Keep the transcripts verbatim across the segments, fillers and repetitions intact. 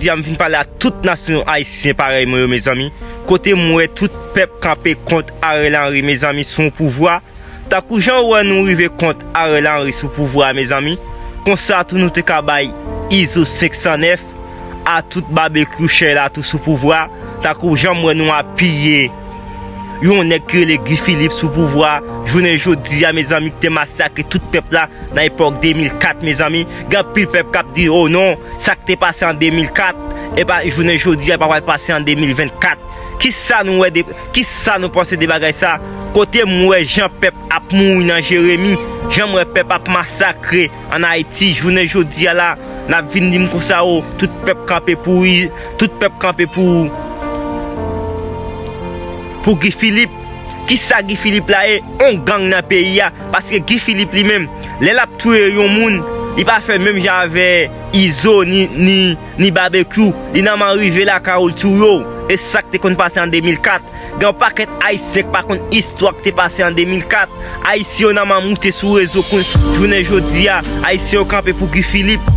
Jodi a m vin pale a tout nasyon ayisyen parèy mwen yo, mezanmi. Kote m wè tout pèp kanpe kont Ariel Henry, mezanmi, sou yon pouvwa. Tankou jan w wè nou rive kont Ariel Henry sou pouvwa a, mezanmi, konsa tou nou te ka bay Izo senk san nèf a tout Babekyou Shella tou sou pouvwa. Tankou jan m wè nou apiye yon nèg ki rele Guy Philippe sou pouvwa, jounen jodi a, mezanmi, ki te masakre tout pèp la nan epòk de mil kat, mezanmi. Gen anpil pèp k ap di, "O non, sa k te pase an de mil kat, e pa jounen jodi a, pa pral pase an de mil vennkat." Kisa nou wè de, kisa nou panse de bagay sa? Kote m wè jan pèp ap mouri nan Jeremi, jan m wè pèp ap masakre ann Ayiti, jounen jodi a la, n ap vin di m konsa, o, tout pèp kanpe pou, tout pèp kanpe pou, pou Guy Philippe. Kisa Guy Philippe la ye? On gang nan peyi a. Paske Guy Philippe li menm, lè l ap touye yon moun, li pa fè menm jan avè Izo ni, ni, ni Babekyou. Li nòmalman rive lakay ou, l touye w. E sa k te konn pase an de mil kat. Gen yon pakèt Ayisyen k pa konn istwa k te pase an de mil kat. Ayisyen yo nòmalman moute sou rezo kou, jounen jodi a. Ayisyen yo kanpe pou Guy Philippe.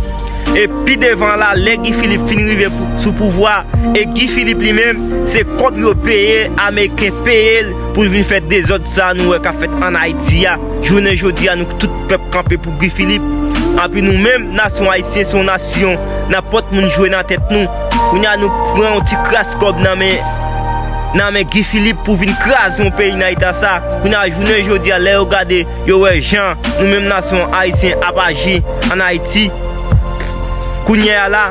E pi devan la, lè Guy Philippe fin rive pou, sou pouvwa, e Guy Philippe li menm, se kòb yo peye, Ameriken peye l pou l vin fè dezòd sa a nou wè k ap fèt ann Ayiti a. Jounen jodi a, nou tout pèp kanpe pou Guy Philippe. Anpi nou menm, nasyon ayisyen, se yon nasyon, nenpòt moun jwe nan tèt nou. Kounye a, nou pran yon ti kras kòb nan men, nan men Guy Philippe pou vin kraze yon peyi nan eta sa. Kounye a, jounen jodi a, lè yo gade, yo wè jan nou menm nasyon ayisyen ap aji ann Ayiti. Kounye a la,